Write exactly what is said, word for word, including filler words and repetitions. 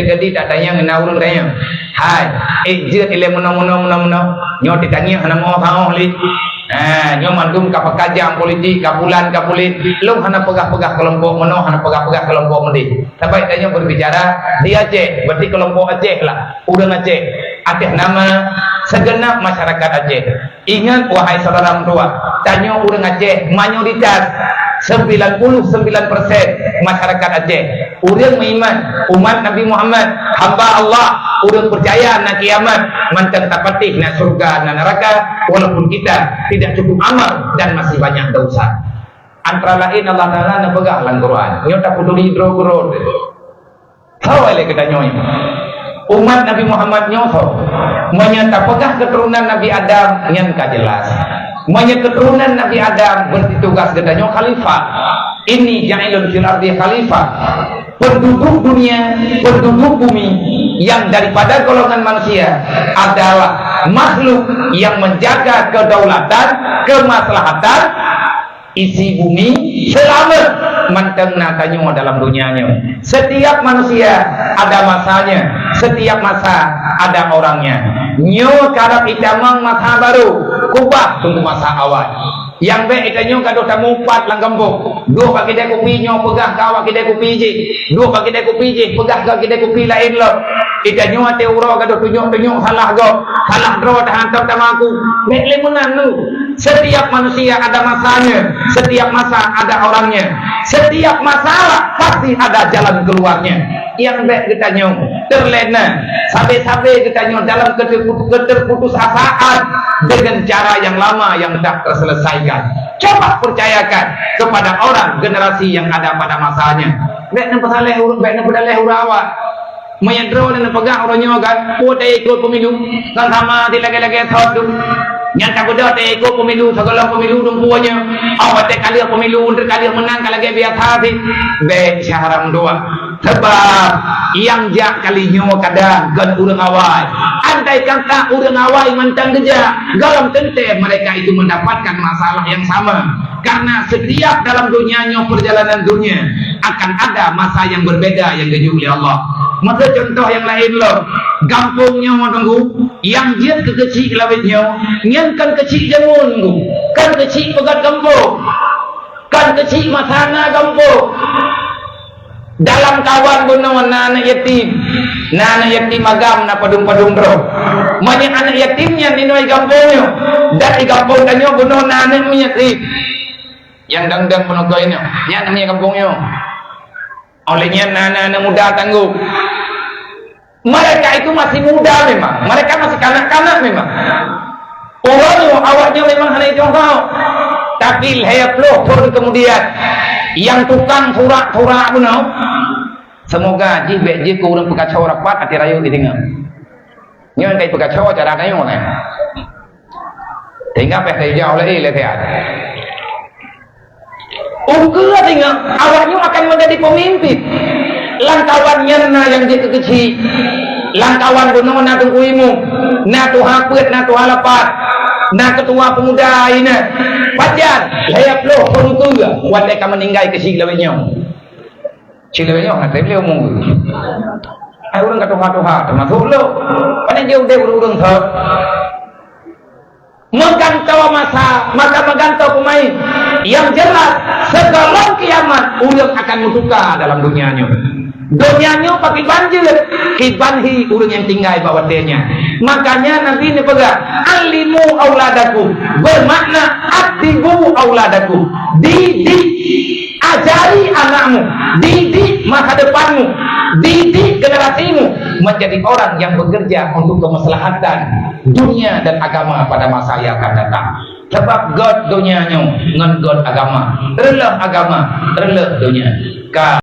Jadi tak tanyong na ureuëng tanyong. Hai, eh jeuet ilée meunoe, meunoe, meunoe, meunoe. Nyoe titanyong hana meuoh-oh lé. Ha, nyoe mandum ka peukajam politik, ka bulan, ka buleuen. Lôn hana peugah-peugah keulompok meunoe, hana peugah-peugah keulompok meudeh. Sabai tanyoe berbicara di Aceh, berarti keulompok Aceh lah, ureuëng Aceh. Ateueh nama segenap masyarakat Aceh. Ingat, wahai saudara meutuah, tanyoe ureuëng Aceh mayoritas, sembilan puluh sembilan persen masyarakat Aceh. Ureuëng meuiman, umat Nabi Muhammad, hamba Allah, ureuëng percaya na kiamat, mantong tapatéh na syurga, na neraka, walaupun kita tidak cukup amal dan masih banyak dosa. Antara laén Allah Taala neupeugah lam Quran, nyoe tapeuduek droe keudroe. Soe lé geutanyoe? Umat Nabi Muhammad nyoe soe? Meunyoe tapeugah keuturonan Nabi Adam, nyan ka jelas. Meunyoe keuturonan Nabi Adam, berarti tugas geutanyoe khalifah. Inni ja'ilun fil ardi khalifah. Penduduk dunia, penduduk bumi yang daripada golongan manusia adalah makhluk yang menjaga kedaulatan, kemaslahatan, isi bumi seulamat mantong na tanyoe dalam dunia nyoe. Setiap manusia ada masanya, setiap masa ada orangnya. Nyoe karab itamong masa barô, kubah teungku masa awai. Nyang bék itanyoe gadoh tamupat lam gampông. Duek bak kidai kupi nyoe peugah keu awak kidai kupi jih. Duek bak kidai kupi jih peugah keu kidai kupi laén lom. Itanyoe até uroe gadoh tunyok-tunyok salah gob, salah droe tahantom tamaku. Bék lé meunan nu. Setiap manusia ada masanya, setiap masa ada orangnya, setiap masalah pasti ada jalan keluarnya. Nyang bék geutanyoe terlena, sabe-sabe geutanyoe dalam keterput-, keterputusasaan dengan cara yang lama yang tak terselesaikan. Coba percayakan kepada orang generasi yang ada pada masanya. Bék neupeusaleh ureuëng, bék neupeudaléh ureuëng awak. Meunyoe droeneuh neupeugah uroe nyoe kan, peue taikot pemilu, kan sama di lagée-lagée thon tu. Nyang tapeugah taikot pemilu, sigohlom pemilu dum peue nyoe. Oh, watée ka lheueh pemilu, enteuk ka lheueh meunang ka lagée biasa sih. Bék syah haram dua. Sebab nyang jak kali nyoe kadang kon ureuëng awai. Andai kata ureuëng awai mantong geujak, golom teuntée mereka itu mendapatkan masalah yang sama. Karena setiap dalam dunia nyoe, perjalanan dunia, akan ada masa yang berbeda yang geujok lé Allah. Meukeue contoh nyang laén lom, gampông nyoe teungku, nyang jeuet keu keuchik lawét nyoe, nyan kon keuchik jameun teungku, kon keuchik peugét gampông, kon keuchik masa na gampông. Dalam kawan bunoe na aneuëk yatim, na aneuëk yatim agam, na padum-padum droe. Meunyoe aneuëk yatim nyan inong gampông nyoe, dan di gampông tanyoe bunoe na aneuëk yatim. Nyang dang-dang peunoh keu inong, nyan aneuëk gampông nyoe. Oleh nyan na aneuëk-aneuëk muda tanggong. Mereka itu masih muda memang, mereka masih kanak-kanak memang. Uroe nyoe awak nyoe memang hana jicontoh. Tapi lhée ploh thon kemudian, nyang tukang surak-surak bunoe, semoga jih bék jeuet keu ureuëng peukaco rapat até rayeuk jideungoe. Nyoe kai peukaco cara tanyoe nyan. Sehingga pih teuijau lé, lé sehat. Ukeue singoh awak nyoe akan menjadi pemimpin. Lam kawan nyan na nyang jeuet keu keuchik. Lam kawan bunoe na teungku imum, na tuha peuet, na tuha lapat, na keutua pemuda inan. Pajan lhée ploh thon ukeue watée ka meuninggai keuchik lawét nyoe. Cit lawét nyoe hana treb lé umu. Ai ureuëng ka tuha-tuha teumasok lôn. Pane jeuet udeb ureuëng-ureuëng thon. Meugantoe masa, maka meugantoe peumain. Nyang jelas, sigohlom kiamat, ureuëng akan meutuka dalam dunia nyoe. Dunia nyoe pakriban jeuet, kiban hi ureuëng nyang tinggai bak watée nyan. Makanya Nabi neupeugah, "Allimu auladakum," bermakna, "Addibu auladakum." Didik. Ajari anakmu, didik masa depanmu, didik generasimu menjadi orang yang bekerja untuk kemaslahatan dunia dan agama pada masa yang akan datang. Sebab göt dunia nyoe ngon göt agama, reuloh agama, reuloh dunia. Ka